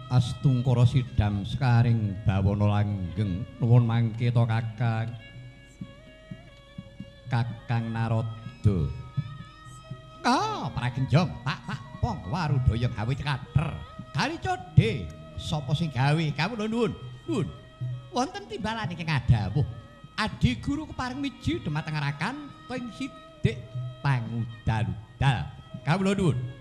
Astungkara sidam sekaring bawana langgeng. Nuwun mangke to Kakang. Kakang Narada. Ka pragenjong, Pak Pak Pong warudaya gawe cekater. Kali codhe sapa sing gawe? Kawula nuwun. Nuwun. Wonten timbalan ingkang adhawuh. Adi guru kepareng miji dhumateng arakan ping sidik pangudal-udal. Kawula nuwun.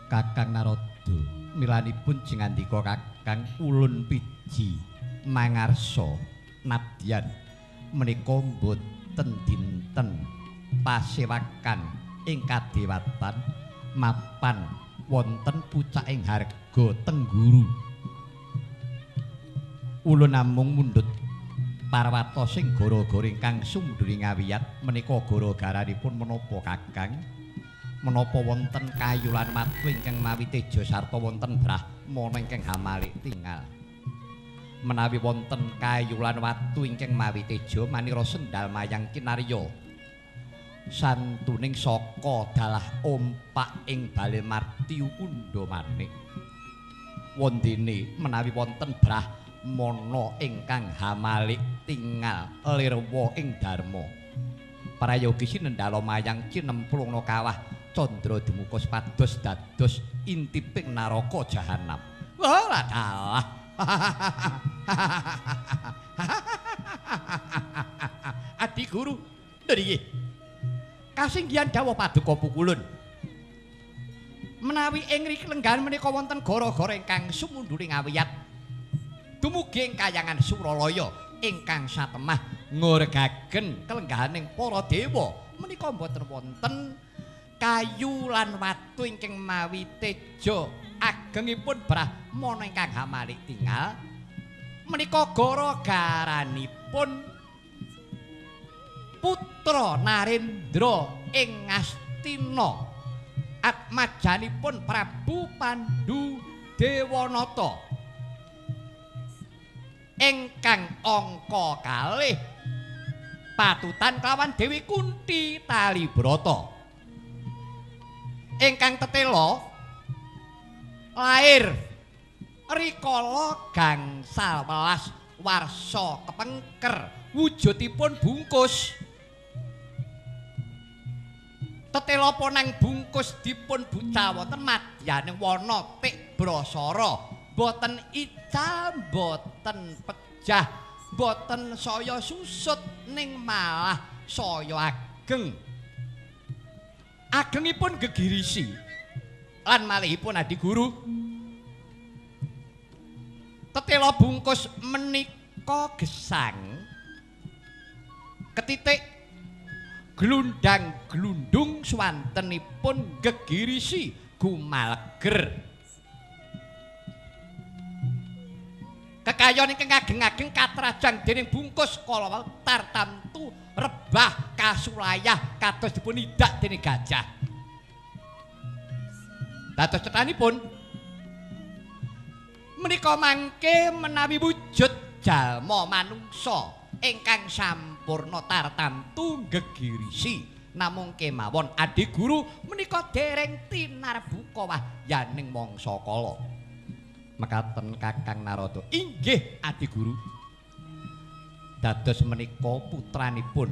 Kakang Narada, milanipun jengandika Kakang ulun piji mangarsa nadyan menika mboten dinten pasewakan ing kadewatan mapan wonten pucaking harga tengguru. Ulun namung mundhut parwata sing gara-gara ingkang sumndhuri ngawiyat menika gara-garanipun menapa Kakang? Menapa wonten kayu lan watu ingkang mawi teja sarta wonten brahmana ingkang hamalik tingal? Menawi wonten kayu lan watu ingkang mawi teja manira sendal mayang kinarya santuning saka dalah ompak ing bale marti kundha manik. Wondene menawi wonten brahmana ingkang hamalik tingal lirwa ing dharma prayogi sinendhala mayang cinemplungna kawah candra dumuka pados dados intiping naraka jahanam. Wah dalah. Adi guru, nggih. Kasinggihan dawuh paduka pukulun. Menawi ing mriki lenggahan menika wonten gara-gara ingkang sumundhuring awiyat dumugi ing kayangan Suralaya ingkang satemah ngorgaken kelenggahaning para dewa menika mboten wonten kayu lan watu ingkang mawi teja agengipun brahmana ingkang hamalik tingal menika gara-garanipun putra Narendra ing Ngastina atmajanipun Prabu Pandu Dewanata ingkang angka kalih patutan kelawan Dewi Kunti Talibrata ingkang tetela lair rikala gangsal welas warsa kepengker wujudipun bungkus. Tetela ponang bungkus dipun bucal wonten madyaning wana tik brasara, boten ical, boten pejah, boten saya susut ning malah saya ageng. Agengipun gegirisi lan malihipun adi guru. Tetela bungkus menika gesang ketitik glundang glundung swantenipun gegirisi gumaleger. Kekayon ingkang ageng-ageng katrajang dening bungkus kala wau tartamtu rebah kasulayah kados dipun idak dening gajah. Dados cethanipun menika mangke menawi wujud jalma manungsa ingkang sampurna tartamtu gegirisi namung kemawon adi guru menika dereng tinarbuka wahyaning mangsa kala. Mekaten Kakang Narada. Inggih adi guru. Dados menika putranipun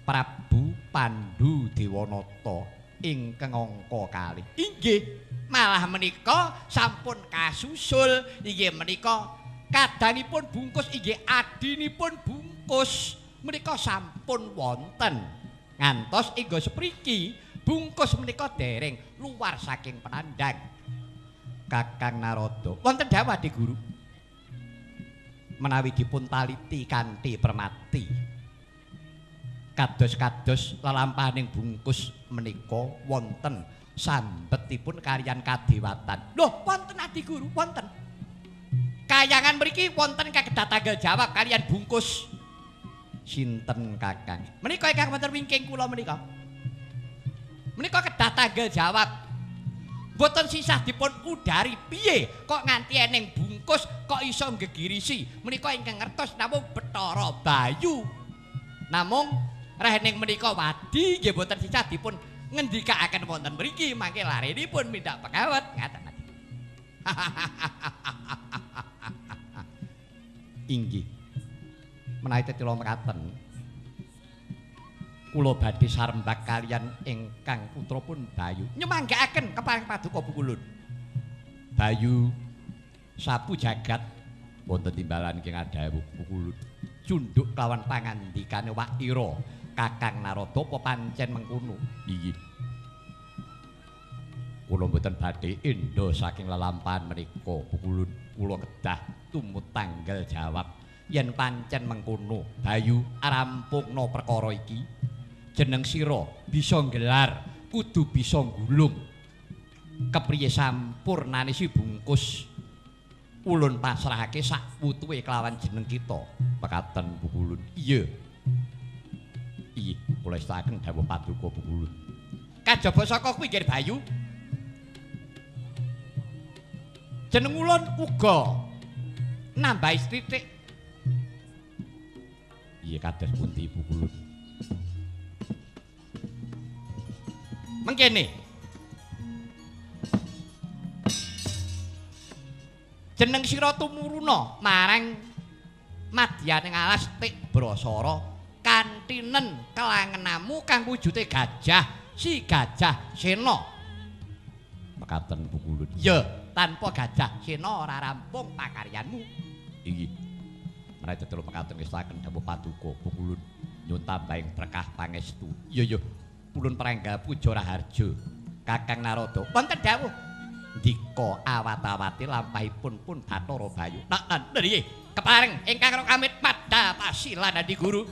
Prabu Pandu Dewanata ingkang angka kalih. Inggih, malah menika sampun kasusul inggih menika kadangipun bungkus inggih adinipun bungkus menika sampun wonten. Ngantos inggo sepriki bungkus menika dereng luar saking penandang. Kakang Narada, wonten dawuh adi guru. Menawi dipun taliti kanthi permati kados-kados lelampahaning bungkus menika wonten sambetipun kaliyan kadewatan. Loh, wonten adi guru, wonten. Kayangan mriki wonten ingkang kedah tanggal jawab kaliyan bungkus. Sinten Kakang? Menika ingkang wonten wingking kula menika. Menika kedah tanggal jawab. Mboten sisah dipun udari piye kok nganti eneng bungkus kok iso gegirisi. Menika ingkang ngertos namung Bathara Bayu. Namung rehening menika wadi nggih mboten sisah dipun Ngendikaaken wonten mriki mangke larenipun mindak pengawet ngaten. Inggih. Menawi tetela mekaten kula badhe sarembak kalian ingkang putra pun Bayu. Nyumanggaaken kepareng paduka Pukulun. Bayu sapu jagat wonten timbalan ingkang adhawuh Pukulun. Cunduk kelawan pangandikane Wak Ira, Kakang Narada apa pancen mengkono? Inggih. Kula mboten badhe endha saking lelampahan menika Pukulun. Kula kedah tumut tanggal jawab yen pancen mengkono. Bayu rampungna perkara iki. Jeneng sira bisa nggelar, kudu bisa nggulung. Kepriye sampurnane si bungkus ulun pasrahake sak wutuhe kelawan jeneng kita. Pekaten Pukulun. Iya. Iya, kula estakaken dawuh paduka Pukulun. Kajaba saka kuwi nggih Bayu. Jeneng ulun uga nambahi sithik. Iya kados pundi Pukulun? Mengkene. Jeneng sira tumuruna marang madyaning alas Tik Brasara kantinen kelangenamu kang wujude gajah si Gajah Sena. Mekaten Pukulun. Iya, tanpa Gajah Sena ora rampung pakaryanmu. Inggih. Menawi tetela mekaten ngestaken dawuh paduka Pukulun nyuwun tambahing berkah pangestu. Iya iya. Ulun prangga puja raharja Kakang Narada. Wonten dawuh. Ndika awat-awate lampahipun pun Bathara Bayu. Nak nggih, kepareng ingkang kamit padha pasilan Adi Guru.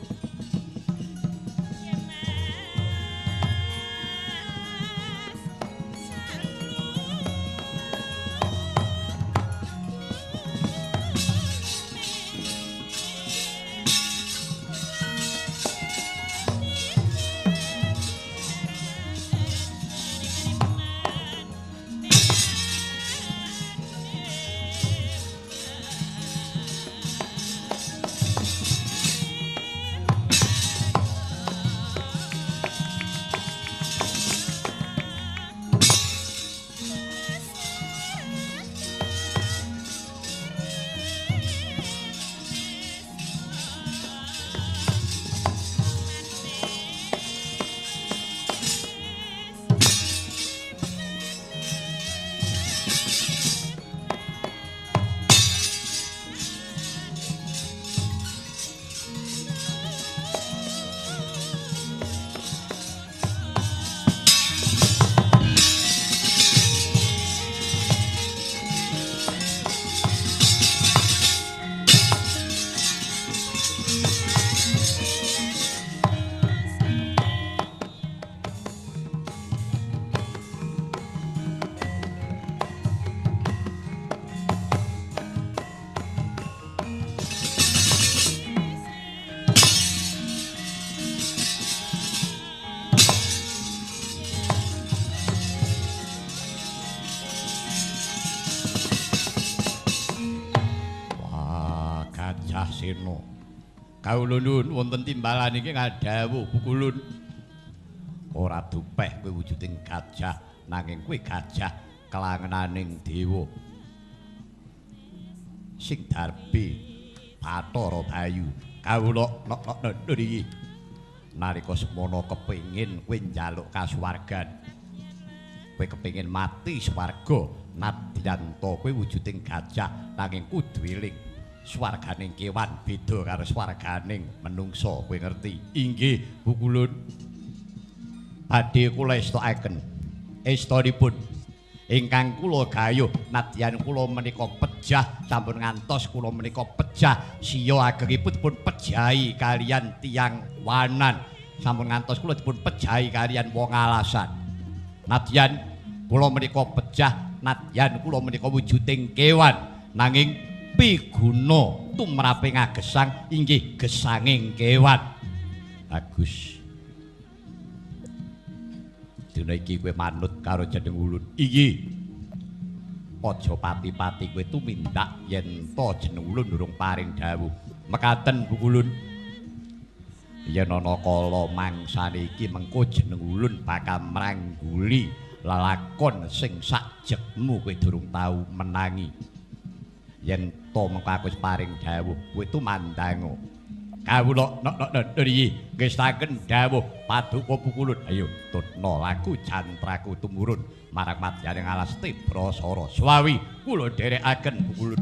Sena. Kawula nuwun wonten timbalan iki ngadhawuh Pukulun. Ora dupeh kowe wujuding gajah, nanging kowe gajah kelangenaning dewa. Sing darbe Bathara Bayu. Kawula nok-nok iki. Nalika semono kepengin kowe njaluk kasuwargan. Kowe kepengin mati swarga, nadyan ta kowe wujuding gajah nanging kudu eling. Swarganing kewan beda karo swarganing menungsa, kowe ngerti? Inggih, Pukulun. Badhe kula estokaken estonipun ingkang kula gayuh nadyan kula menika pejah sampun ngantos kula menika pejah siya agengipun dipun pejahi kalian tiyang wanan, sampun ngantos kula dipun pejahi kalian wong alasan. Nadyan kula menika pejah, nadyan kula menika wujuding kewan, nanging piguna tumrape ngagesang inggih gesanging kewan. Bagus. Dina iki kowe manut karo jeneng ulun. Inggih. Aja pati-pati kowe tumindak yen ta jeneng ulun durung paring dawuh. Mekaten Pukulun. Yen ana kala mangsane iki mengko jeneng ulun bakal mrangguli lelakon sing sakjekmu kowe durung tau menangi. Yen to mengko aku wis paring dawuh, kowe tumandang. Kawula nok nok nggih ngestaken dawuh paduka pukulun. Ayo tutna laku jantraku tumurun marang madyaning alas Tibrasara. Swawi kula dherekaken pukulun.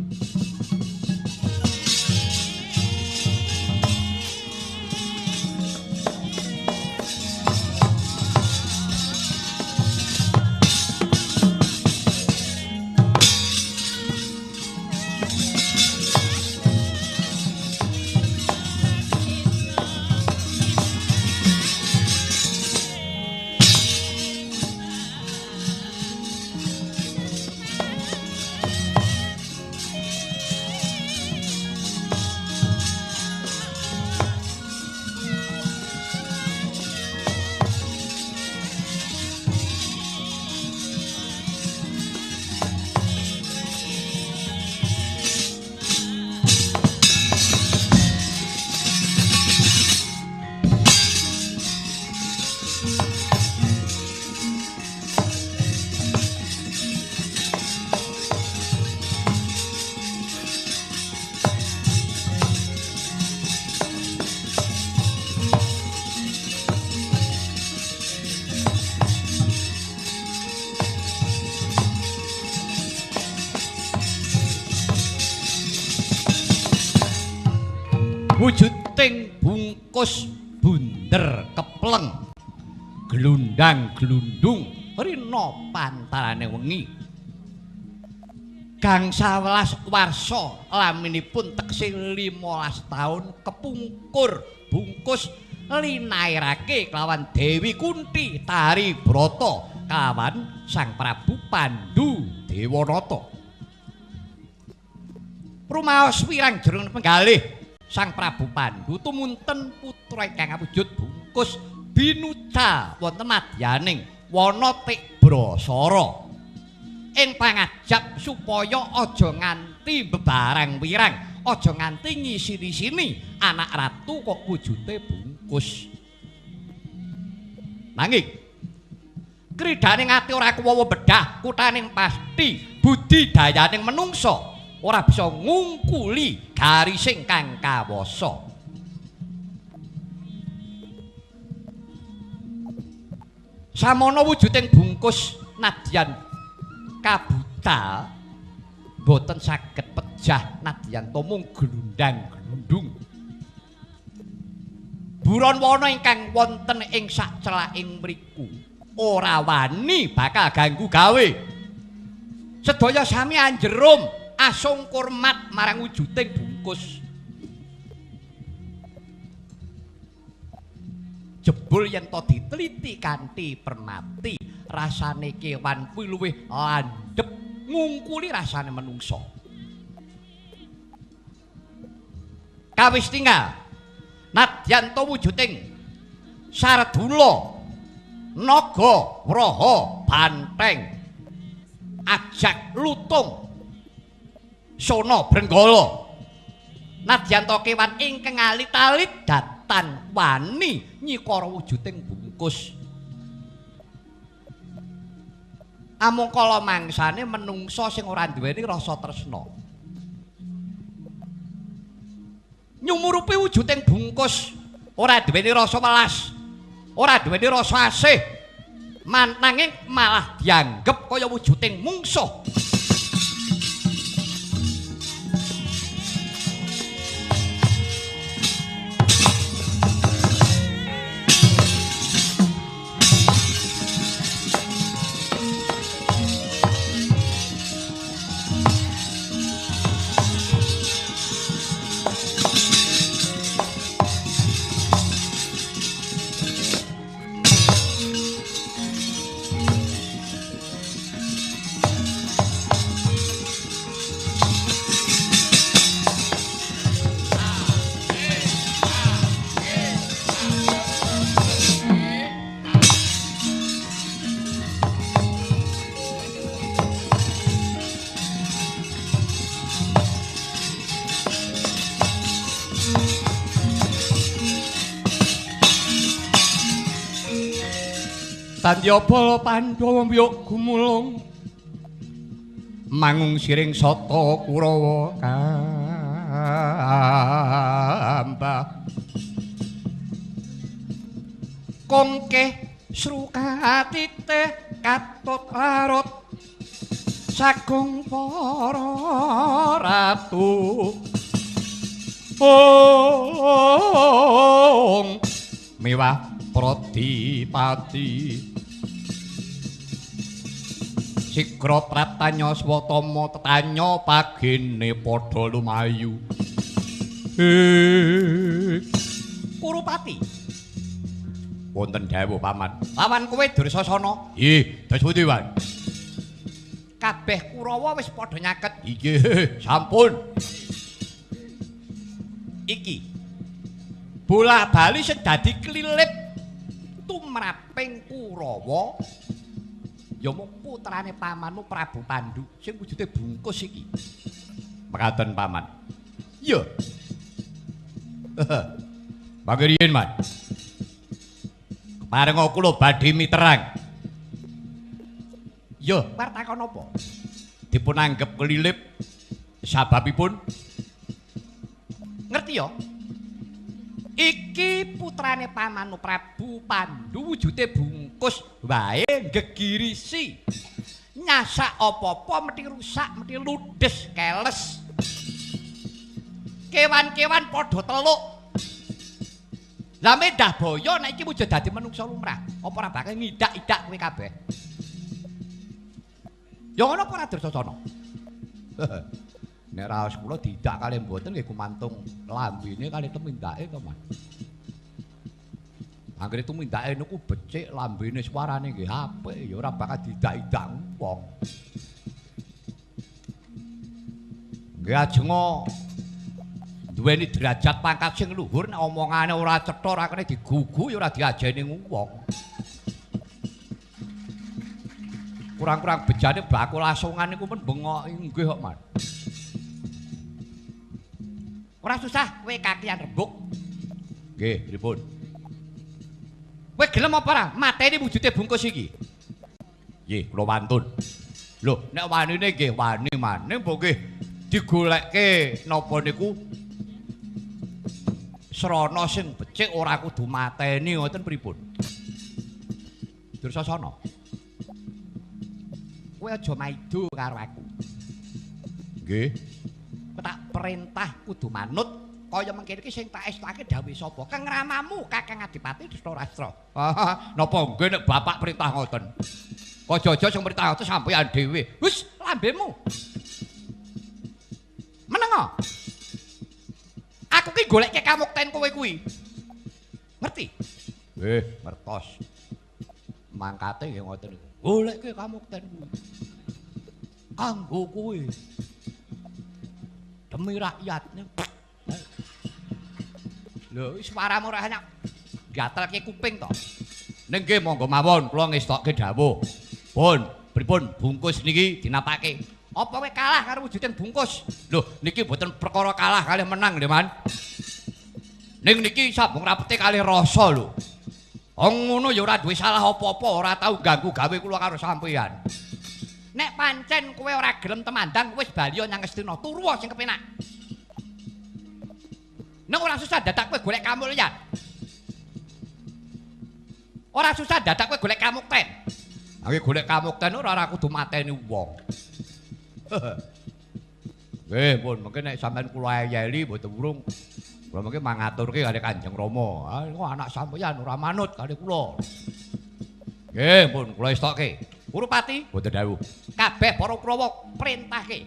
Wujuding bungkus bunder kepleng glundang glundung rina pantarane wengi gangsa welas warsa laminipun tekse 15 taun kepungkur bungkus linairake kelawan Dewi Kunti Tari Brata kelawan Sang Prabu Pandu Dewanata. Rumaos wirang jroning penggalih Sang Prabu Pandu tumunten putra ingkang awujud bungkus binuca wonten madyaning wana Tibrasara ing pangajap supaya aja nganti bebarang wirang, aja nganti ngisini-sini anak ratu kok wujude bungkus. Nanging kridhaning ati ora kuwawa bedah kuthaning pasti budidayaning menungsa ora bisa ngungkuli garising kang kawasa. Samono wujuding bungkus nadyan kabuta boten saged pejah nadyan tumung glundang-glundung. Buron wana ingkang wonten ing sacelaking mriku ora wani bakal ganggu gawe. Sedaya sami anjerum asung kurmat marang wujuding bungkus. Jebul yen to diteliti kanthi permati, rasane kewan kuwi luwih landhep ngungkuli rasane menungsa. Kawis tinggal nadyan to wujuding sardula, naga, wraha, banteng, ajak lutung, sona brenggala, nadyan to kewan ingkang alit-alit datan wani nyikara wujuding bungkus. Amung kala mangsane menungsa sing ora duweni rasa tresna. Nyumurupi wujuding bungkus ora duweni rasa welas, ora duweni rasa asih, nanging malah dianggep kaya wujuding mungsuh. Tandya bala Pandhawa mbiyuk gumulung mangung siring sata Kurawa kambah. Kongkeh srukatite katut larut sagung para ratu. Ong mewah prodipati sigra praptanya swatama tetanya pagene padha lumayu. Kurupati wonten dawuh paman. Lawan kowe Dursasana. Nggih, dos pundi, Wan? Kabeh Kurawa wis padha nyaket. Nggih, sampun. Iki bola bali sing dadi klilip tumraping Kurawa ya mung putrane pamanmu Prabu Pandu sing wujude bungkus iki. Mekaten paman. Iya. Mangke riyin, Man. Keparenga kula badhe miterang. Yo, arep takon apa? Dipun anggep kelilip sababipun ngerti ya? Iki putrane pamanmu Prabu Pandu wujude bungkus wae gegirisi. Nyasak apa-apa mesti rusak, mesti ludes keles. Kewan-kewan padha teluk. Lah mendah boyo nek iki wujud dadi menungsa lumrah, apa ora bakal ngidak-idak kowe kabeh? Ya ngono apa ora Dursasana? Nek raos kula diidak kalih mboten nggih gumantung lambene kalih tumindake to, Mas. Anggere tumindake niku becik, lambene suarane nggih apik, ya ora bakal diidak-idak wong. Nggih ajenga duweni derajat pangkat sing luhur nek omongane ora cetha ora kena digugu ya ora diajeni wong. Kurang-kurang bejane bakul asongan niku men bengoki nggih kok, Mas. Ora susah kowe kakian rembug. Nggih, pripun? Kowe gelem apa ora mateni wujude bungkus iki? Nggih, kula wantun. Lho, nek wanine nggih wani maning mbok nggih digolekke napa niku srana sing becik ora kudu mateni ngoten pripun? Dursasana. Kowe aja maido karo aku. Nggih. Tak perintah kudu manut kaya mengkene iki sing tak estake dawuhe sapa? Kang ramamu Kakang Adipati Drustarastra. Napa nggih nek bapak perintah ngoten? Aja-aja sing perintah ngoten sampeyan dhewe. Wis lambemu. Menengo. Aku ki golekke kamukten kowe kuwi. Ngerti? Nggih, ngertos. Mangkate nggih ngoten niku. Golekke kamukten kuwi. Kanggo kowe. Demi rakyatnya. Lho, suaramu ora enak. Gatelke kuping to. Ning nggih monggo mawon kula ngestokke dawuh. Pun, pripun bungkus niki dinapake? Apa kowe kalah karo wujuding bungkus? Lho, niki mboten perkara kalah kalih menang lho, Man. Ning niki sambung rapete kalih rasa lho. Wong ngono ya ora duwe salah apa-apa, ora tau ganggu gawe kula karo sampeyan. Nek pancen kowe ora gelem temandang wis bali nyang Ngastina, turu sing kepenak. Nek ora susah dadak kowe golek kamulyan. Ora susah dadak kowe golek kamukten. Aku golek kamukten ora kudu mateni wong. Nggih, pun mungkin nek sampean kula eyeli mboten wurung. Kula mungkin mangaturke kalih Kanjeng Rama. Ah, niku anak sampeyan ora manut kalih kula. Nggih, pun kula estokke. Kurupati mboten dawuh. Kabeh para Kurawa perintahke.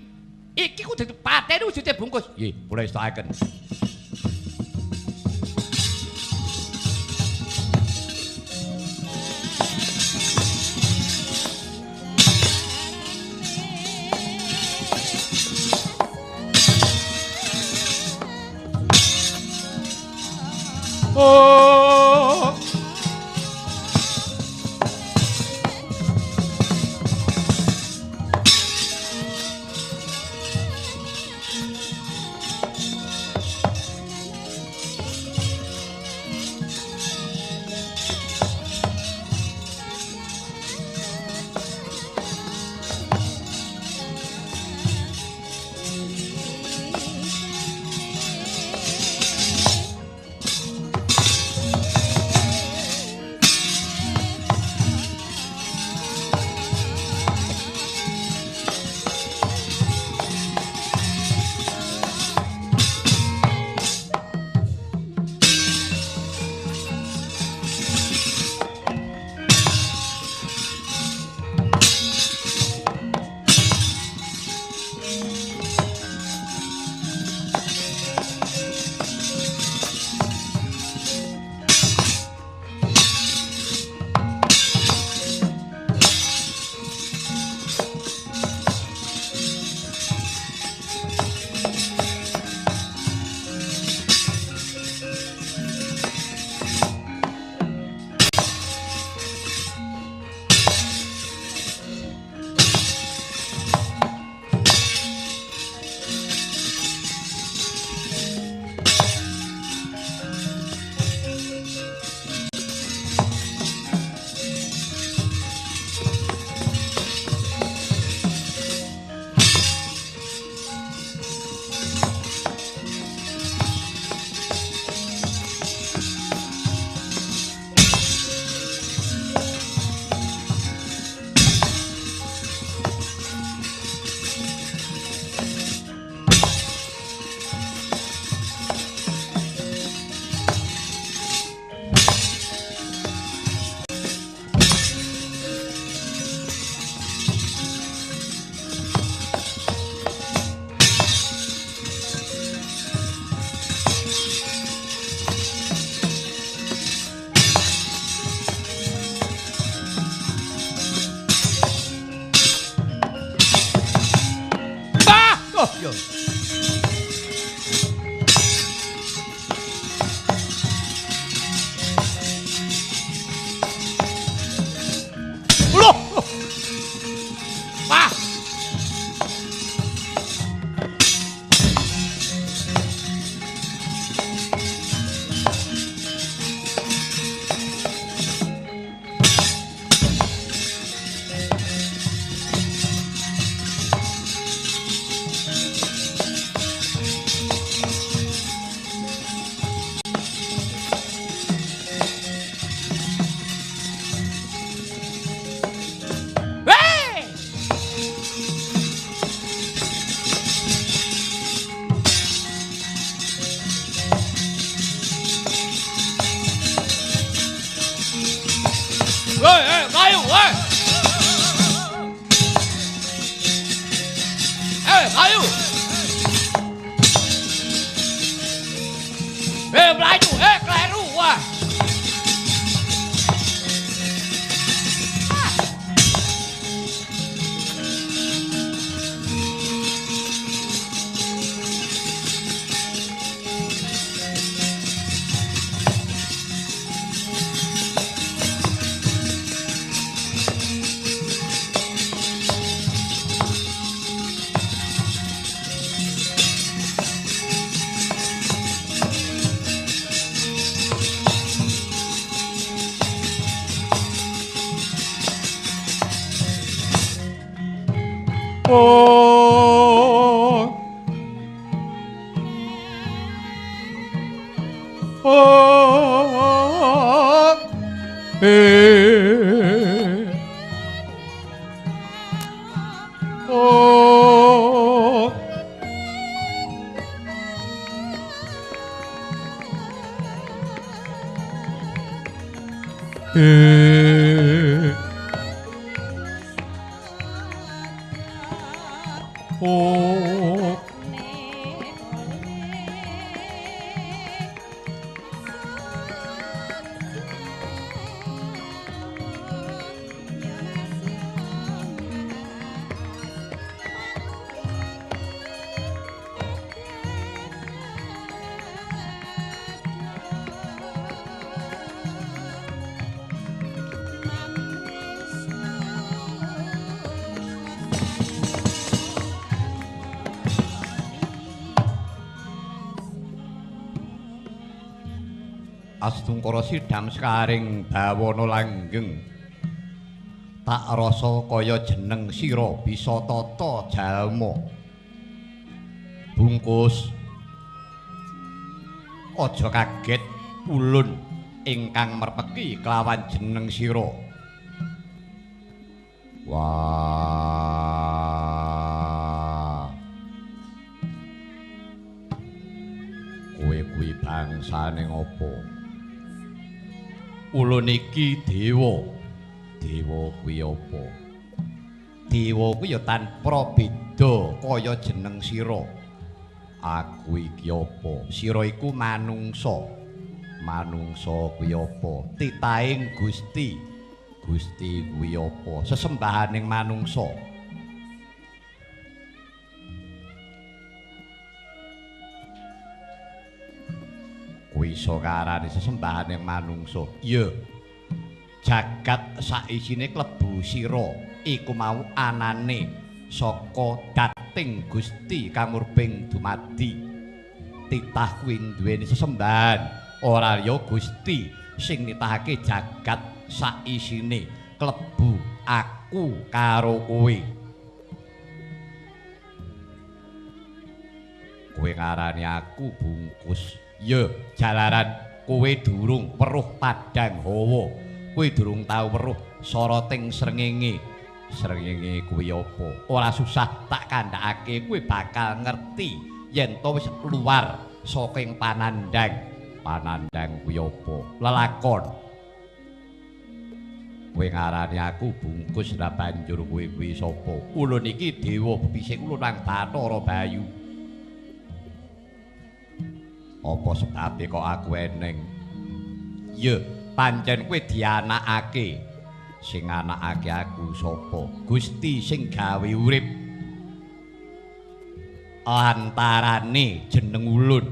Iki kudu dipateni wujude bungkus. Nggih, kula estokaken. Oh. Hei, mlayu, hei. Hei, mlayu. Hei, mlayu, hei, kleru, wah. Oh. Oh. Eh. Oh. Eh. Oh. Astungkara sidam sekaring bawana langgeng. Tak rasa kaya jeneng sira bisa tata jalma. Bungkus. Aja kaget ulun ingkang merpeki kelawan jeneng sira. Wah. Kowe kuwi bangsane ngopo? Ulun iki dewa. Dewa kuwi apa? Dewa kuwi ya tanpa beda kaya jeneng sira. Aku iki apa? Sira iku manungsa. Manungsa kuwi apa? Titahing Gusti. Gusti kuwi apa? Sesembahaning manungsa. Kuwi iso karane sesembahaning manungsa. Iya. Jagat saisine klebu sira iku mau anane saka dating Gusti kamurbing dumadi. Titah kuwi duweni sesembahan ora liya Gusti sing nitahake jagat saisine klebu aku karo kowe. Kowe ngarani aku bungkus. Ya, jalaran kowe durung weruh padhang hawa. Kowe durung tau weruh soroting srengenge. Srengenge kuwi apa? Ora susah tak kandhakake, kowe bakal ngerti yen to wis luar saking panandhang. Panandhang kuwi apa? Lelakon. Kowe ngarani aku bungkus ra banjur kowe kuwi sapa? Ulun iki dewa bepising ulun nang Bathara Bayu. Apa sebabe kok aku eneng? Ya, pancen kowe dianakake. Sing anakake aku sapa? Gusti sing gawe urip. Lantarane jeneng ulun.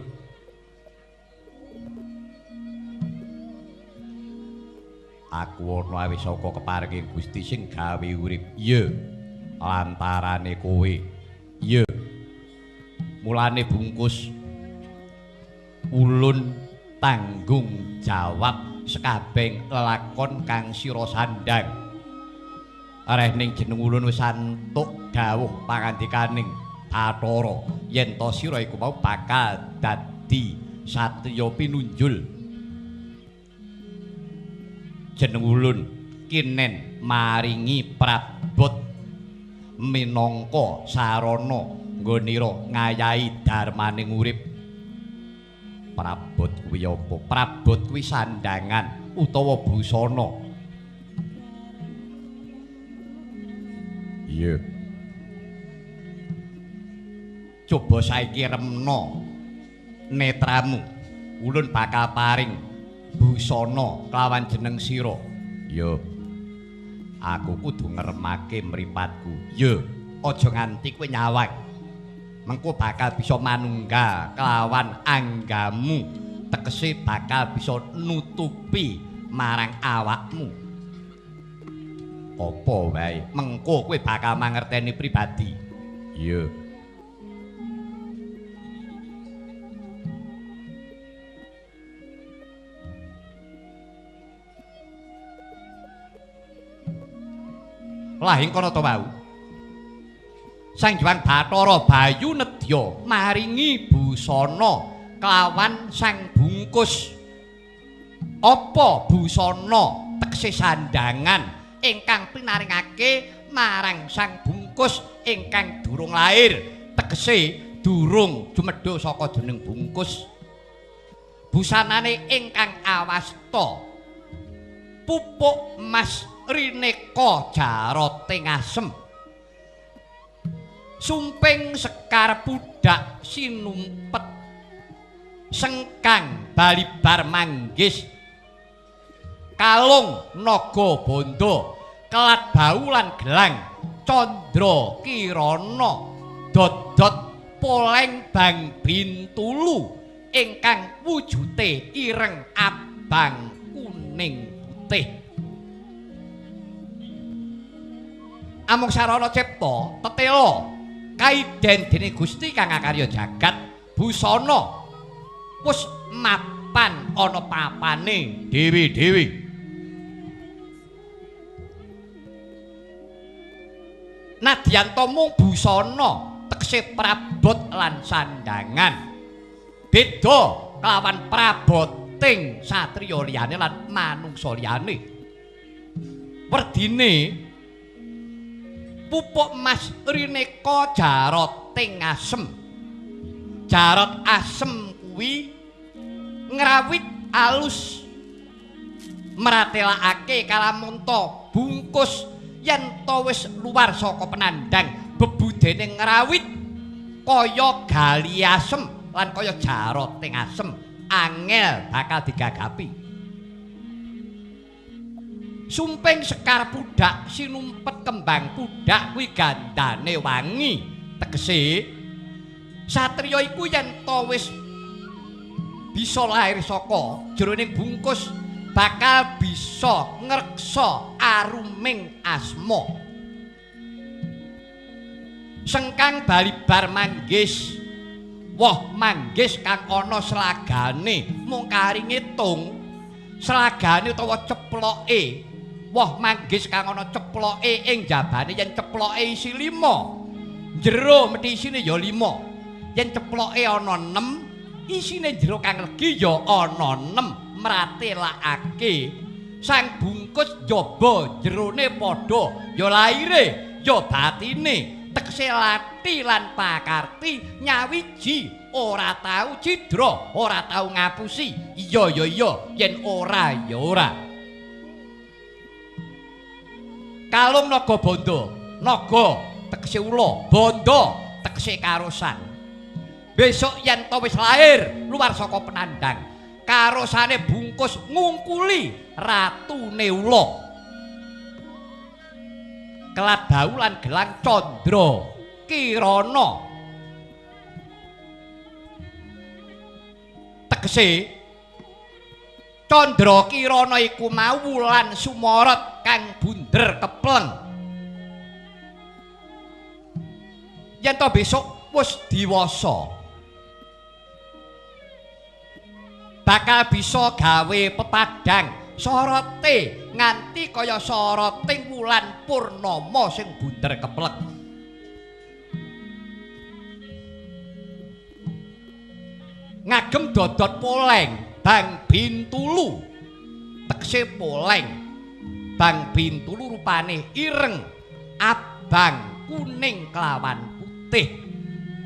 Aku ana wis saka keparenging Gusti sing gawe urip. Ya, lantarane kowe. Ya. Mulane bungkus ulun tanggung jawab sekabeh lelakon kang sira sandhang. Areh ning jeneng ulun wis antuk dawuh pangandikaning Bathara yen to sira iku mau bakal dadi satriya pinunjul. Jeneng ulun kinen maringi prabot minangka sarana nggonira ngayahi darmaning urip. Prabot kuwi apa? Prabot kuwi sandhangan utawa busana. Iya. Coba saiki remna netramu. Ulun bakal paring busana kelawan jeneng sira. Iya. Aku kudu ngremake mripatku. Iya, aja nganti kowe nyawang. Mengko bakal bisa manunggal kelawan anggamu. Tegese bakal bisa nutupi marang awakmu. Apa wae, mengko kowe bakal mangerteni pribadi. Iya. Lah ing kono to wau. Sang Hyang Bathara Bayu nedya maringi busana kelawan sang bungkus. Apa busana tegese sandangan ingkang pinaringake marang sang bungkus ingkang durung lair, tegese durung jumedho saka jeneng bungkus. Busanane ingkang awasta pupuk mas rineka jaroting asem, sumping sekar pudak sinumpet, sengkang balibar manggis, kalung naga bondo, kelat bau lan gelang candra kirana, dodot poleng bang bintulu ingkang wujute ireng abang kuning putih. Amung sarana cipta tetela kaiden dening Gusti kang akarya jagat, busana wis mapan ana papane dhewe-dhewe. Nadyan ta mung busana tegese prabot lan sandangan, beda kelawan praboting satriya liyane lan manungsa liyane. Werdine pupuk mas rineka jaroting asem. Jarot asem kuwi ngrawit alus, mratelakake kalamunta bungkus yen to wis luar saka penandang, bebudene ngrawit kaya gali asem lan kaya jaroting asem, angel bakal digagapi. Sumping sekar pudak sinumpet kembang pudak kuwi gandane wangi, tegese satriya iku yen to wis bisa lahir saka jroning bungkus bakal bisa ngreksa aruming asma. Sengkang balibar manggis, woh manggis kang ana slagane mung kari ngitung slagane utawa ceploke. Woh manggis kang ana ceploke ing jabane, yen ceploke isi 5, jero mesti isine ya 5. Yen ceploke ana 6, isine jero kang legi ya ana 6. Mratelakake sang bungkus jaba jerone padha ya laire ya batine, tegese lati lan pakarti nyawiji ora tau cidra, ora tau ngapusi. Iya ya iya, yen ora ya ora. Kalung naga bondo, naga tegese ula, bondo tegese karosan. Besok yen to wis lahir luar saka penandang, karosane bungkus ngungkuli ratune ula. Kelat bau lan gelang candra kirana, tegese candra kirana iku mau wulan sumorot kang bunder kepleng. Yen to besok wis diwasa, bakal bisa gawe pepadang sorote nganti kaya soroting wulan purnama sing bunder keplek. Ngagem dodot poleng bang bintulu, tegese poleng bang bintulu rupane ireng abang kuning kelawan putih.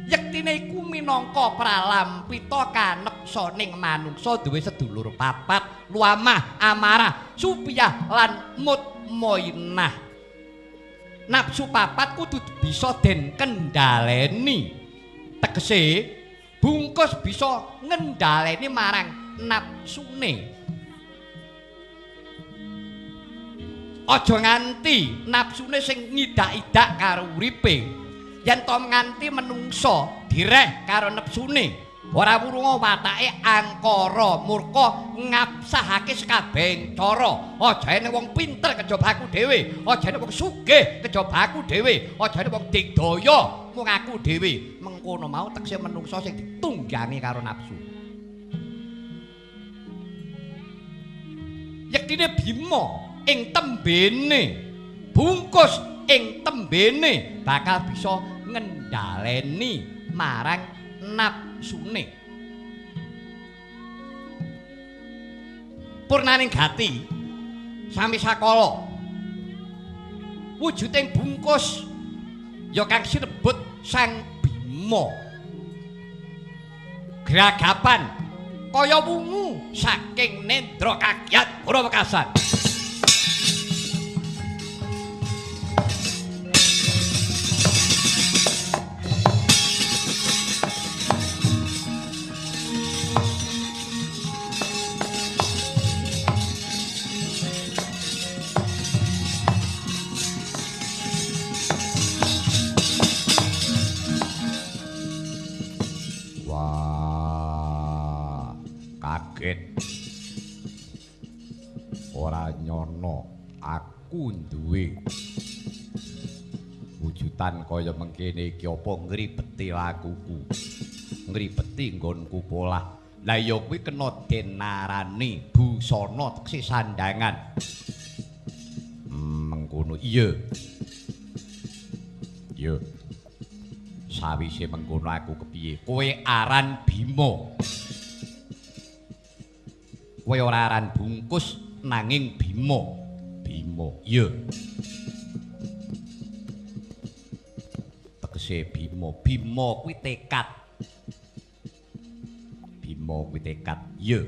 Yektine iku minangka pralampita kaneksaning manungsa duwe sedulur papat, luamah, amarah, supiyah lan mutmainah. Nafsu papat kudu bisa den kendhaleni. Tegese bungkus bisa ngendhaleni marang nafsune. Aja nganti nafsune sing ngidak-idak karo uripe. Yen to nganti menungso direh karo nafsune, ora wurunga watake angkara murka ngapsahake sekabehing cara. Aja ene wong pinter kejaba aku dhewe, aja ene wong sugih kejaba aku dhewe, aja ene wong digdaya mung aku dhewe. Mengkono mau tegese menungso sing ditunggangi karo nafsu. Yektine Bima ing tembene, bungkus ing tembene bakal bisa ngendhaleni marang nafsune. Purnaning gati sami sakala wujuding bungkus ya kang sinebut Sang Bima. Gragapan kaya wungu saking nendra kagiat para wekasan. Ora nyono aku duwe wujudan kaya mengkene iki apa ngribeti lakuku, ngribeti nggonku polah. Lah ya kuwi kena den arani busana tegese sandangan. Mengkono iya. Iya. Sawise mengkono aku kepiye? Kowe aran Bima. Kowe ora aran bungkus nanging Bima. Bima. Iya. Tegese Bima. Bima kuwi tekad. Bima kuwi tekad. Iya.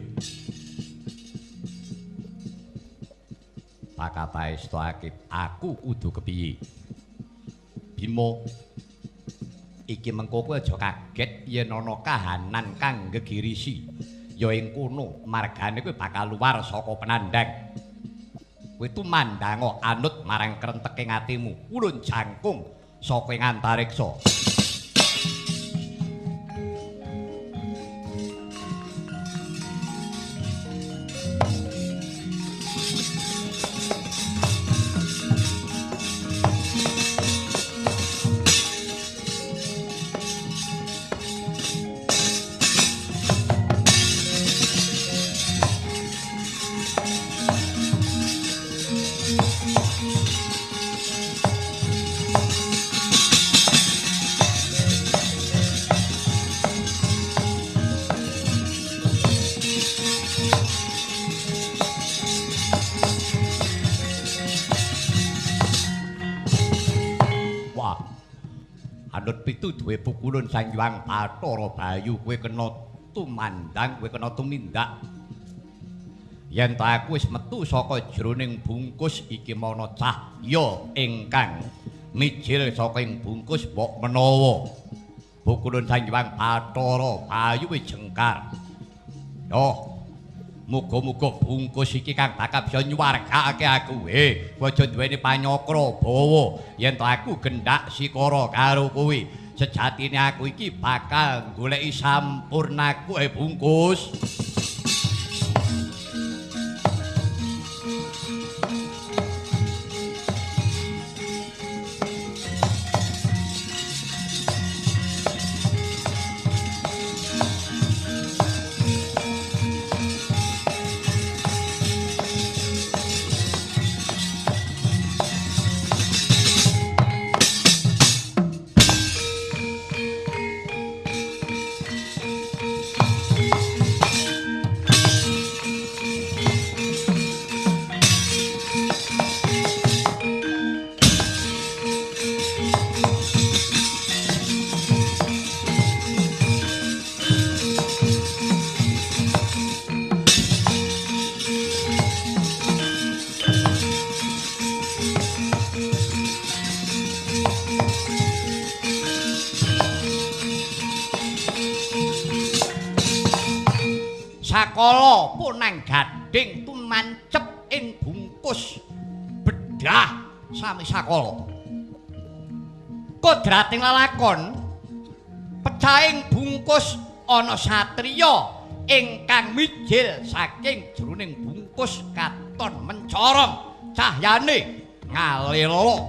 Pakataestake aku kudu kepiye? Bima, iki mengko kowe aja kaget yen ana kahanan kang gegirisi. Ya ing kono margane kowe bakal luar saka penandang. Kowe tumandanga anut marang krenteking atimu, ulun jangkung saka ing antariksa. Duwe pukulun Sang Hyang Bathara Bayu, kowe kena tumandang, kowe kena tumindak. Yen ta aku wis metu saka jroning bungkus iki mana cahya ingkang mijil saka ing bungkus mbok menawa pukulun Sang Hyang Bathara Bayu wis jengkar. Yo, muga-muga bungkus iki kang bakal bisa nyuwargakake aku. Kowe aja duweni panyakra bawa yen ta aku gendak sikara karo kowe. Sejatine aku iki bakal goleki sampurnaku bungkus. Sakala punang gading tumancep ing bungkus bedah sami sakala. Kodrating lalakon pecahing bungkus ana satriya ingkang mijil saking jroning bungkus katon mencorong cahyane ngalelo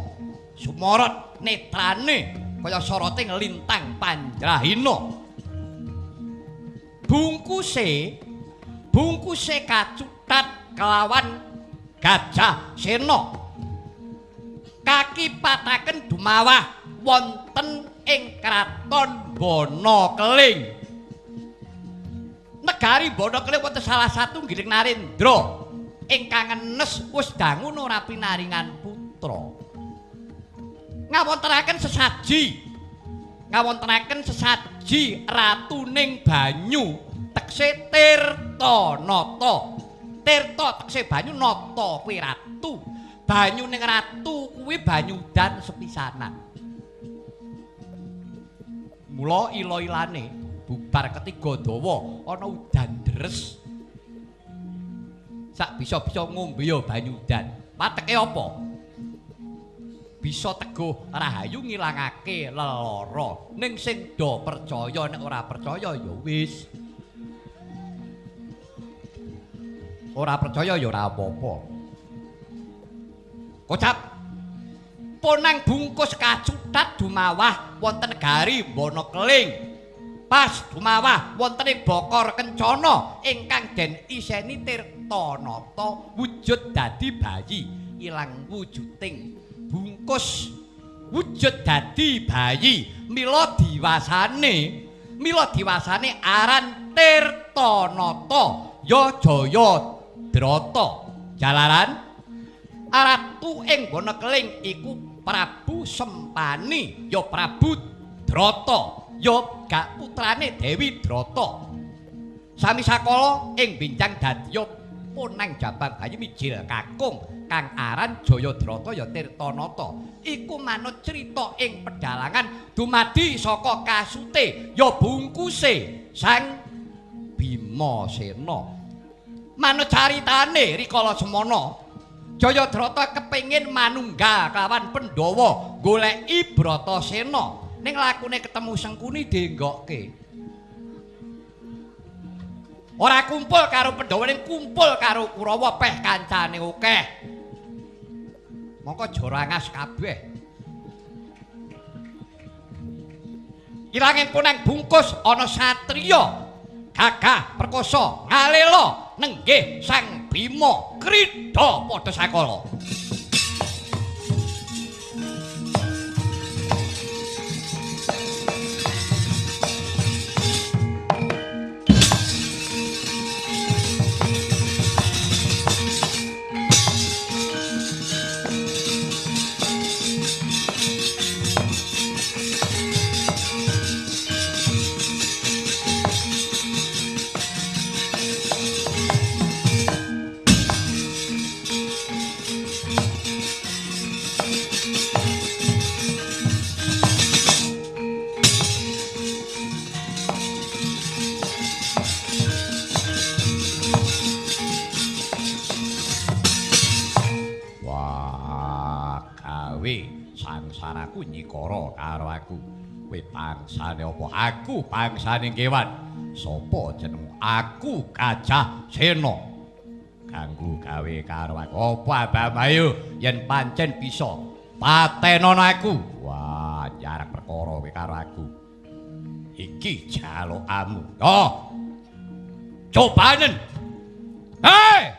sumorot netrane kaya soroting lintang panjrahina. Bungkuse kacutat kelawan Gajah Sena. Kakipataken dumawah wonten ing kraton Bonokeling. Negari Bonokeling wonten salah satunggiling narendra ingkang enes wis dangu ora pinaringan putra. Ngawontenaken sesaji ratuning banyu tekse Tirtanata. Tirta tekse banyu, nata kuwi ratu. Banyu ning ratu kuwi banyu udan sepisanan. Mula ila-ilane bubar ketiga dawa ana udan deres. Sak bisa-bisa ngombe ya banyu udan. Pateke apa? Bisa teguh rahayu ngilangake lelara. Ning sing do percaya, nek ora percaya ya wis. Ora percaya ya ora apa-apa. Kocap ponang bungkus kacutat dumawah wonten negari Bonokeling. Pas dumawah wonten ing Bokor Kencana ingkang den iseni Tirtanata wujud dadi bayi, ilang wujuding bungkus wujud dadi bayi. Mila diwasane aran Tirtanata ya Jayadrata. Jalaran ratu ing Bonokeling iku Prabu Sempani ya Prabu Drata ya gak putrane Dewi Drata. Sami sakala ing benjang dadiya ponang jabang bayi mijil kakung kang aran Jayadrata ya Tirtanata. Iku manut crita ing pedalangan dumadi saka kasute ya bungkuse Sang Bima Sena. Manut caritane rikala semana Jayadrata kepengin manunggal kelawan Pandhawa goleki Bratasena. Ning lakune ketemu Sengkuni denggokke. Ora kumpul karo Pandhawa ning kumpul karo Kurawa peh kancane akeh. Mongko jorangas kabeh. Ilanging punang bungkus ana satriya gagah perkasa ngalela nenggih Sang Bima krida padha sakala. Sangsaraku nyikara karo aku. Kowe bangsane apa? Aku bangsane kewan. Sapa jenengmu? Aku Gajah Sena. Ganggu gawe karo aku. Apa abah ayo yen pancen bisa patenono aku. Wah, jarak perkara kowe karo aku. Iki jalukamu. Oh. Cobanen. Hei!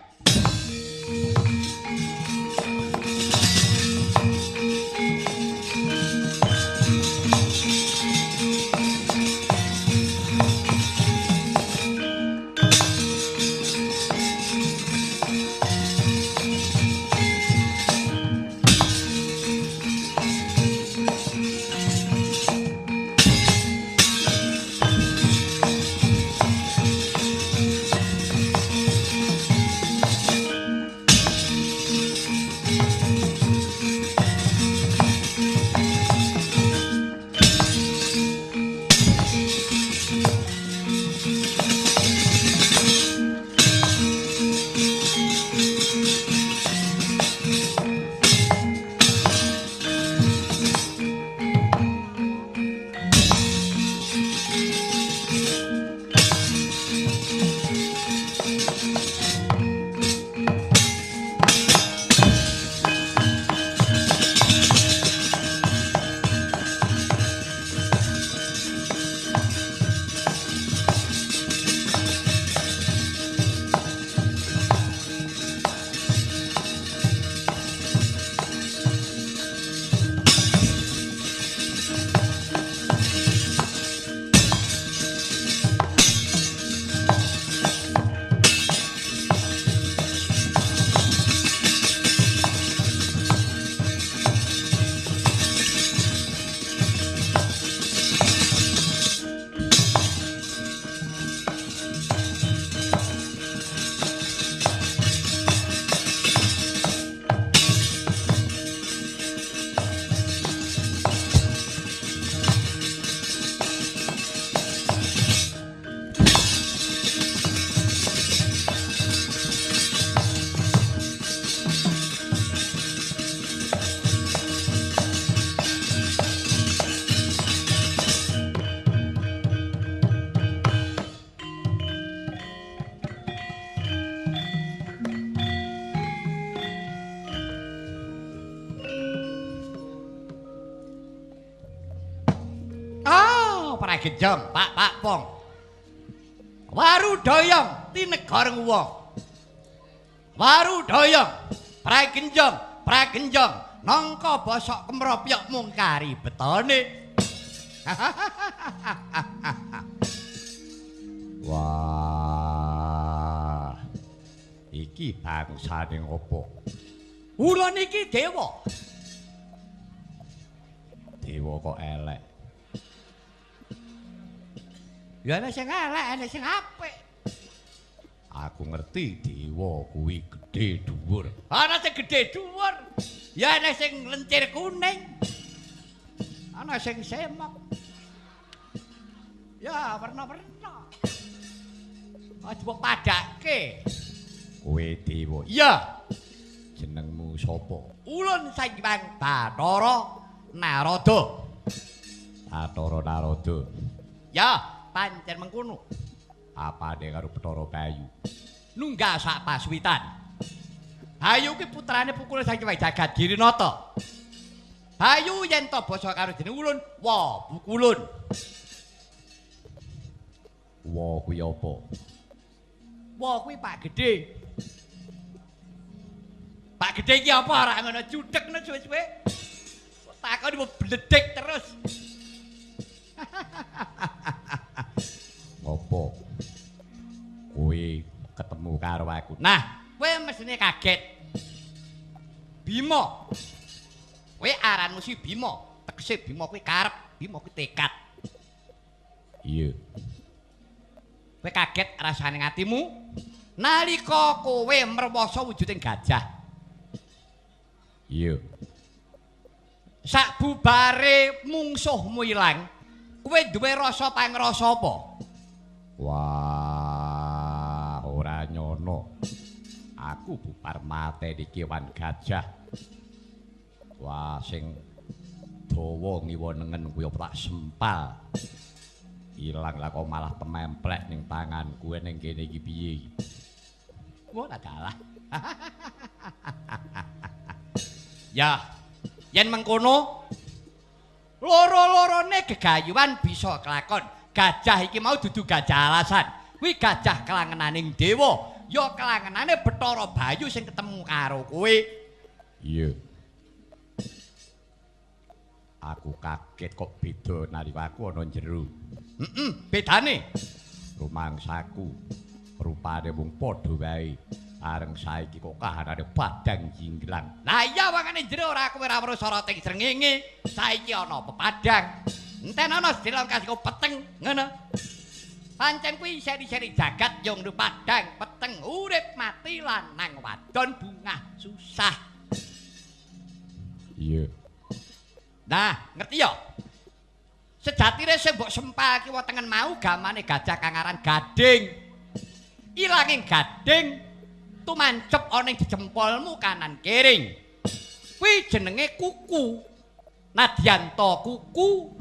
Pragejong, Pak Pak Pong. Warudoyong tinegara nguwa. Warudoyong, Pragenjong, Pragenjong, nangka bosok kemropyok mung kari betone. Wah. Iki bangsane opo? Ulun iki dewa. Dewa kok elek. Ya ana sing elek, ana sing apik. Aku ngerti dewa kuwi gedhe dhuwur. Ana sing gedhe dhuwur, ya ana sing lencir kuning. Ana sing semok. Ya werna-werna. Aja mbok padake. Kowe dewa. Iya. Jenengmu sapa? Ulun Sang Hyang Bathara Narada. Bathara Narada. Ya, pancen mengkono. Apane karo Bathara Bayu? Nunggah sak paswitan. Bayu ki putrane pukul Sang Hyang Jagat Girinata. Bayu yen to basa karo jeneng ulun, wa bukulun. Wa kuwi apa? Wa kuwi Pak Gedhe. Pak Gedhe iki apa ora ngono judeg ngono suwe-suwe. Takon mbledek terus. Ngopo? Kowe ketemu karo aku. Nah, kowe mestine kaget. Bima. Kowe aranmu si Bima. Tegese Bima kuwi karep, Bima kuwi tekad. Iya. Kowe kaget rasane atimu nalika kowe merwasa wujuding gajah. Iya. Sakbubare mungsuhmu ilang, kowe duwe rasa pangrasa apa? Wah, ora nyono. Aku bubar mateni kewan gajah. Wah, sing dawa ngiwa nengen kuwi tak sempal. Ilang lah kok malah tememplek ning tanganku ning kene iki piye iki? Wah, dalah. Ya, yen mengkono loro-lorone gegayuhan bisa kelakon. Gajah iki mau dudu gajah alasan. Kuwi gajah kelangenaning dewa, ya kelangenane Bathara Bayu sing ketemu karo kowe. Iya. Aku kaget kok beda nalika aku ana jero. Heeh, bedane. Rumangsaku rupane mung padha wae. Areng saiki kok kahanane padang jinglang. Lah iya wangane jero ora kowe ora weruh soroting srengenge. Saiki ana pepadang. Enten ana sedhelong kasih peteng ngono. Pancen kuwi seri-seri jagat yo ngru padang peteng urip mati lanang wadon bungah susah. Iya. Nah, ngerti ya? Sejatine sing mbok sempal kiwa tengen mau gamane gajah kang aran Gading. Ilanging gading tumancep ana ing jempolmu kanan kiring. Kuwi jenenge kuku. Nadyan ta kuku,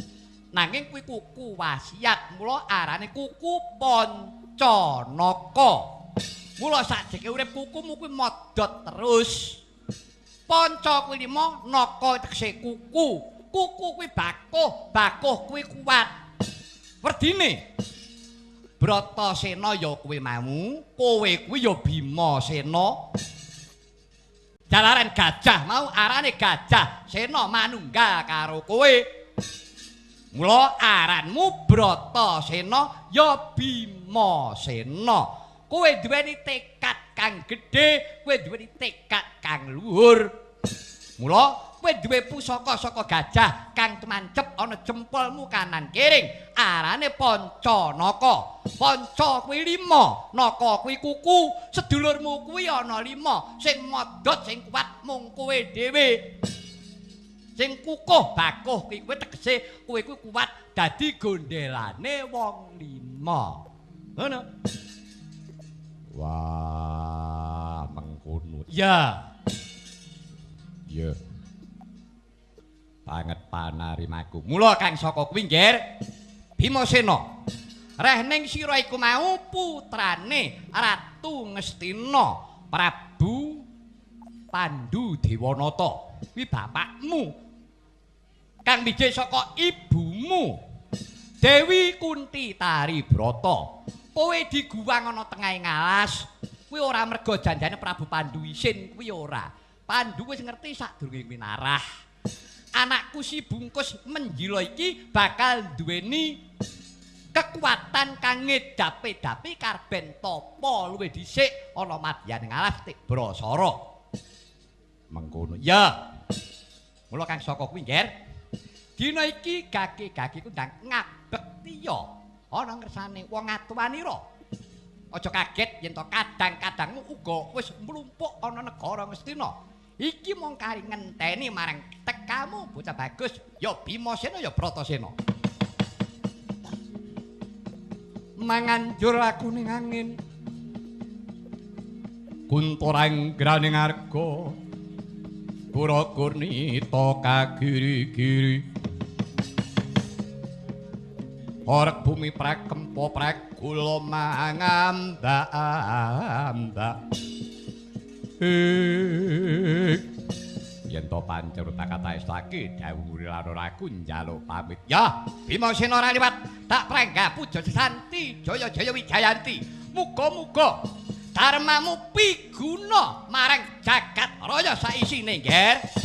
nanging kuwi kuku wasiat, mula arane kuku Pancanaka. Mula sakjeke urip kukumu kuwi modhot terus. Panca kuwi lima, naka tegese kuku. Kuku kuwi bakuh, bakuh kuwi kuat. Werdine Bratasena ya kowe mau, kowe kuwi ya Bimasena. Jalaran gajah mau arane gajah sena manunggal karo kowe. Mula aranmu Bratasena ya Bimasena. Kowe duweni tekad kang gedhe, kowe duweni tekad kang luhur. Mula kowe duwe pusaka saka gajah kang tumancep ana jempolmu kanan kiring, arane Pancanaka. Panca kuwi lima, naka kuwi kuku, sedulurmu kuwi ana lima, sing modhot sing kuat mung kowe dhewe. Sing kukuh bakuh kuwi kowe tegese kowe kuwi kuat dadi gondelane wong lima. Ngono. Wah, mengkono. Iya. Iya. Banget panarimaku. Mula kang saka kuwi nggih Bimasena. Reh ning sira iku mau putrane Ratu Ngastina Prabu Pandu Dewanata. Kuwi bapakmu. Kang wiji saka ibumu. Dewi Kunti Tari Brata, kowe diguwang ana tengahing alas, kuwi ora merga janjane Prabu Pandu isin, kuwi ora. Pandu wis ngerti sadurunge winarah. Anakku si bungkus Menjila iki bakal duweni kekuatan kang ngedapi-dapi karben tapa luwih dhisik ana madyaning alas Tibrasara. Mengkono. Ya. Mula kang saka kuwi, Nger. Dina iki gage-gage ku ndang ngabektiya ana ngersane wong atuwanira. Aja kaget yen to kadang-kadangmu uga wis mlumpuk ana negara Ngastina. Iki mung kari ngenteni marang tekamu bocah bagus, ya Bimasena ya Bratasena. Manganjur aku ning angin. Kuntorang graning arga. Kura-kurnita kagiri-giri. Orek bumi prakempa pregula mangambak-ambak. Yen to pancur tak kataestake dawuh lan aku njaluk pamit. Ya, Bimasena ora liwat, tak pranggah puja sesanti jaya jaya wijayanti. Muga-muga dharmamu piguna marang jagat raya saisine, Nger.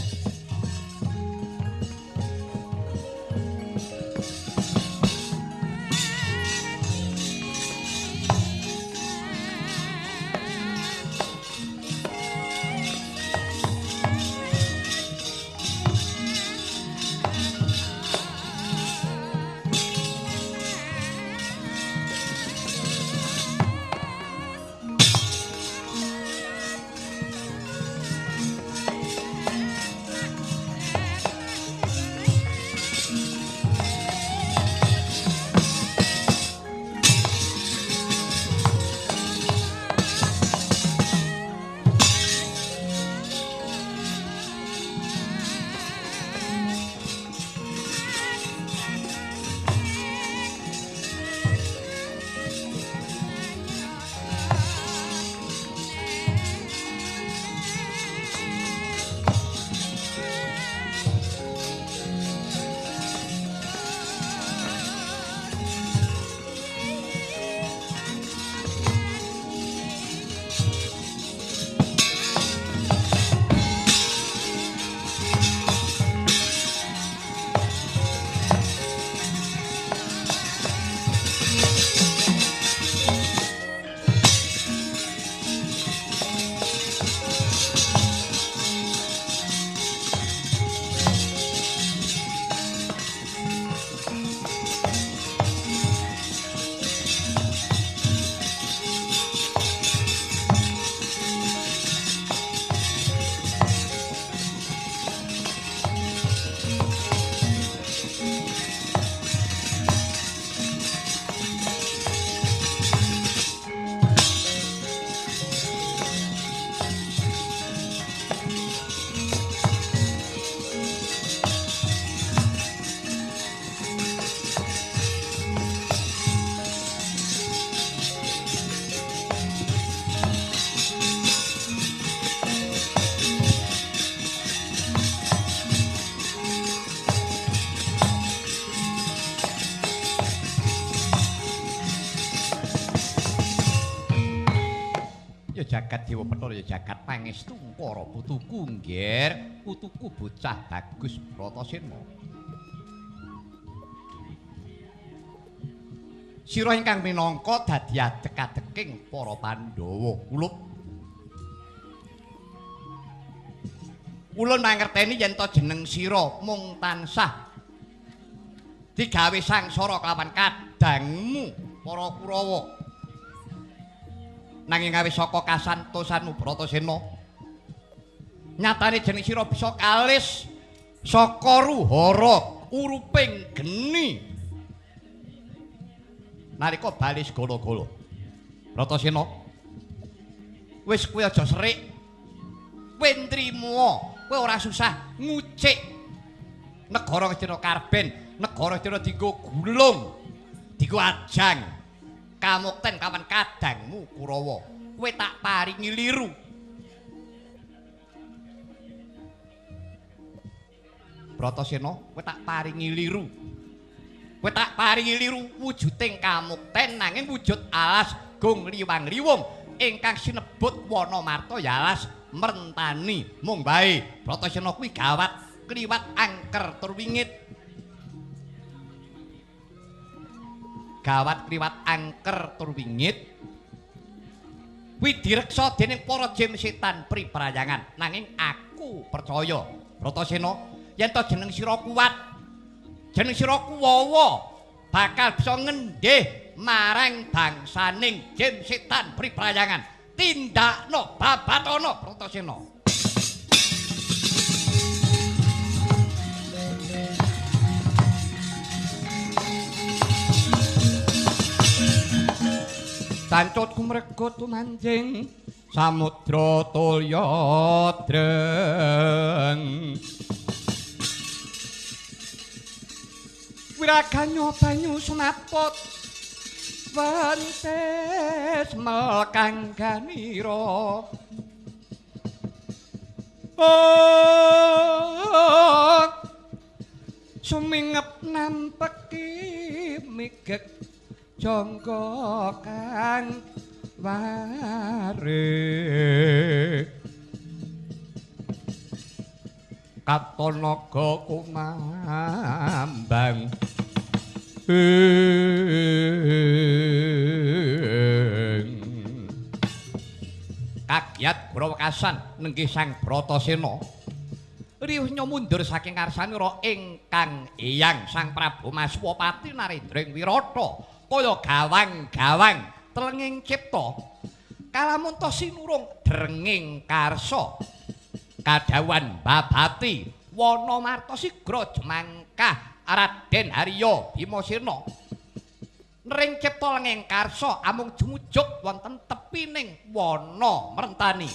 Jagat Dewa Bathara ya jagat pangestu para putuku nggih, putuku bocah bagus Bratasena. Sira ingkang minangka dadi adek-adeking para Pandhawa kulup. Ulun mangerteni yen to jeneng sira mung tansah digawe sangsara kelawan kadangmu para Kurawa. Nanging awis saka kasantosanmu Bratasena, nyatane jeneng sira bisa kalis saka ruhara uruping geni nalika bali segala-gala. Bratasena, wis kowe aja serik, kowe nrimo, kowe ora susah ngucik negara Ngastina Karben, negara Ngastina dienggo gulung, dienggo ajang kamukten kawan kadangmu Kurawa. Kowe tak paringi liru. Bratasena, kowe tak paringi liru. Kowe tak paringi liru wujuding kamukten nanging wujud alas gung liwang-liwung ingkang sinebut Wana Marta ya alas Merentani. Mung bae Bratasena kuwi gawat kliwat angker tur wingit. Gawat kliwat angker tur wingit kuwi direksa dening para jim setan priprayangan. Nanging aku percaya Bratasena yen to jeneng sira kuat, jeneng sira kuwawa bakal bisa ngendih marang bangsaning jim setan priprayangan. Tindakno babatana Bratasena. Tancut kumrega tumanjing samudra tulya dreng. Wiraganya banyu sumaput wentes melkang ganira. Oh, sumingep nampeki migek jangka kang ware. Katon naga kumambang kagiat grawekasan nenggih Sang Bratasena. Riuhnya mundur saking karsanira ingkang eyang Sang Prabu Maswapati Narendra ing Wirata kaya gawang-gawang telenging cipta kalamunta sinurung drenging karsa. Kadhawuhan babati Wana Marta sigra jemangkah Raden Harya Bimasena nering cipta lenging karsa amung jumujuk wonten tepining wana Merentani.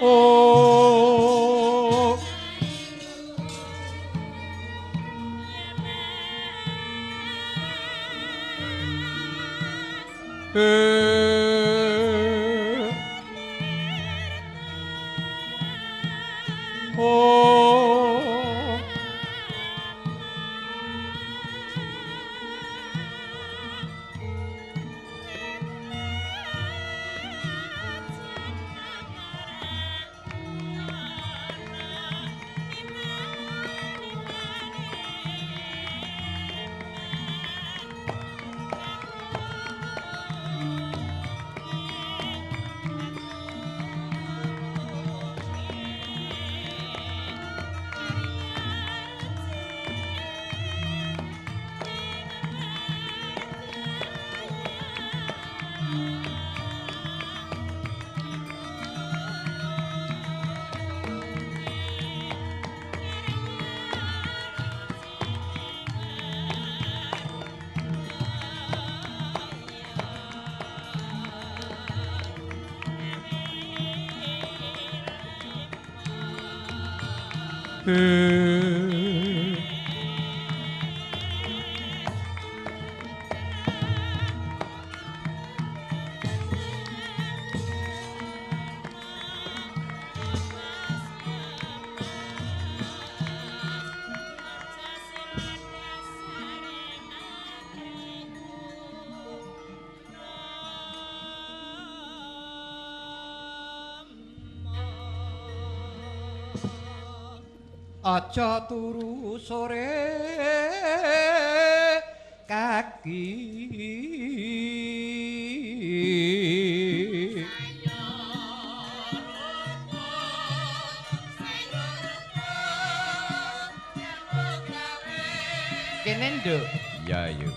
Oh oh Aja turu sore kaki. Kene, Nduk. Ya, ayo.